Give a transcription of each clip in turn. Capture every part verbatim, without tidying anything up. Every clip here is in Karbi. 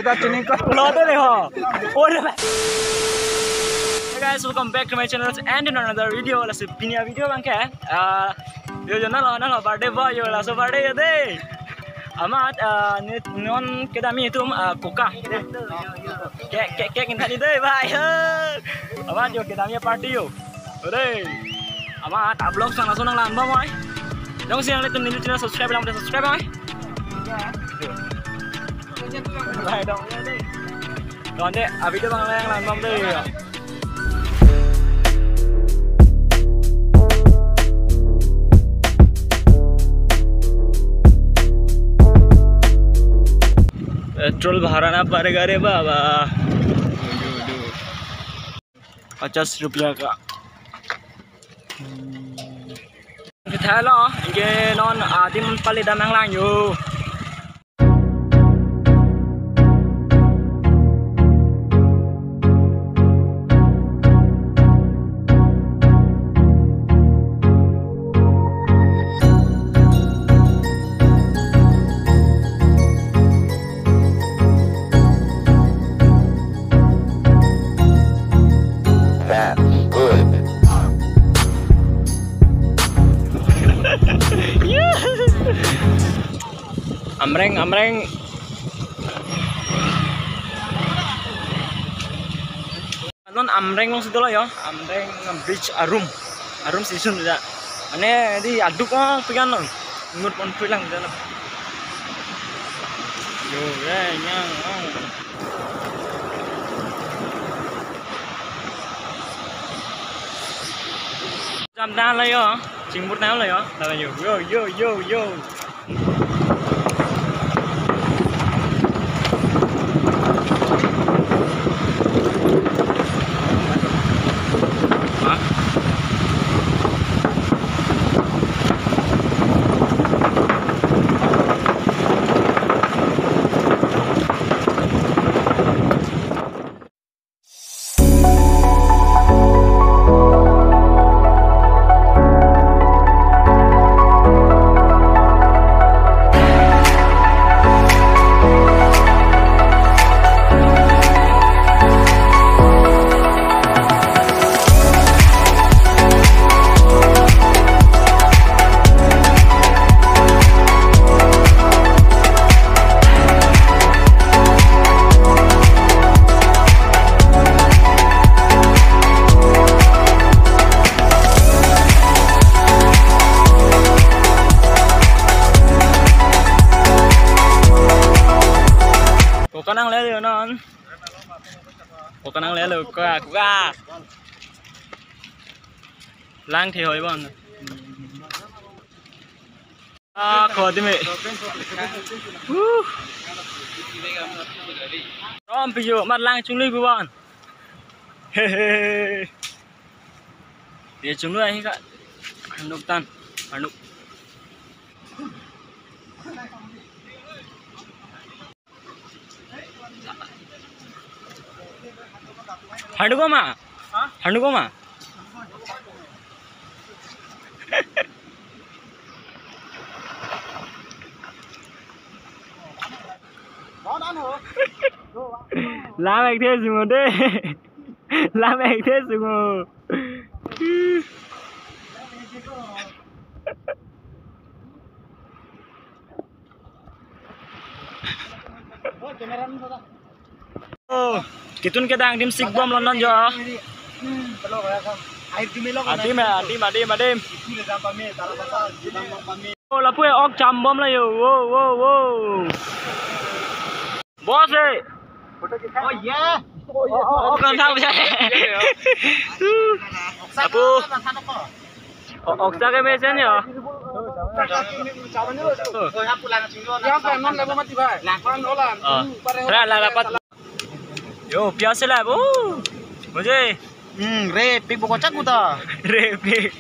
Lo de ho. Ore ba. Hey guys, welcome back to my channel and in another video. Lasi pini avideo abang ke, ah, yo yo nalo nalo birthday boy yo, laso birthday yo de. Amat, ah, ne non kedamji atum, ah, koka. Cake cake cake inthan-i de bhai. Amat yo kedamji aparty yo. Ore. Amat a-vlog sang langsung nanglangbom oi. Jongsi nanglitum neli channel subscribe lang, subscribe oi. Bye dong. Donde avideo abang nanglangbom de. Petrol bhara na padega re baba. Pachas rupiah ka. Kita lo, anke non adim pali dam nanglang yo. That's good. Amreng, amreng. Non Amreng alongsi dolo yo, Amreng bridge arum, arum station ya. Ane di aduk oh pikan non, ngut pon pulang dolo. Yo, ya, nyang, oh. Jam dah la yo, chingbur na la yo, la yo, yo, yo, yo, yo. Koka nanglelo non. Koka nanglelo, koka, koka. Lang the hoi bon. Ah, kho dime. Uh. Rom piyo, mat lang chungli buwan. Hehe. Ye chungli ahi ka. Anuk tan, anuk. Handu ko ma? Handu ko ma? Lam ek the sungo de. Lam ek the sungo. Oh, ketun kedang adim sikbom lo non jo. Adim, adim, adim, adim. Oh, lapu-e ok chambom la yo. Wo, wo, wo. Boss eh. Oh yeah. Oh, oh, oh, kan tau. Apu. Oh, ok sa ke mesen ya. Oh. Ra la dapat. Yo, pias la, bu. Mujhe. Hmm, re, pik boko chak uta. Re, pik.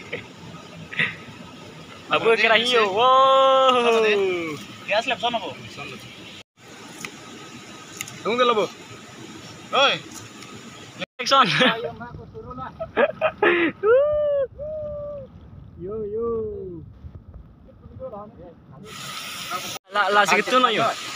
Abu kira hiyo. Wow. Pias lep sono, bu. Tung delo, bu. Oi. Action. Yo, yo. La, la, sige, tu na yo.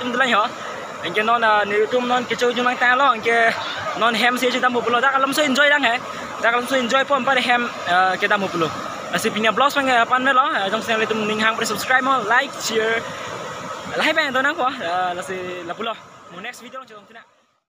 atum dolang ho. Anke non, ah, nelitum non kecho jumang tanglo, anke non hem si chedampo pulo. Dak alam so enjoy lang he. Dak alam so enjoy pon pada hem, ah, kedampo pulo. Lasi pini a-vlogs pen ke la-an lo, ah, jongsi nanglitum ning hang pada subscribe mo, like, share. Lahai pen do nangpo, ah, lasi lapulo. Mo next video along chetong tuna.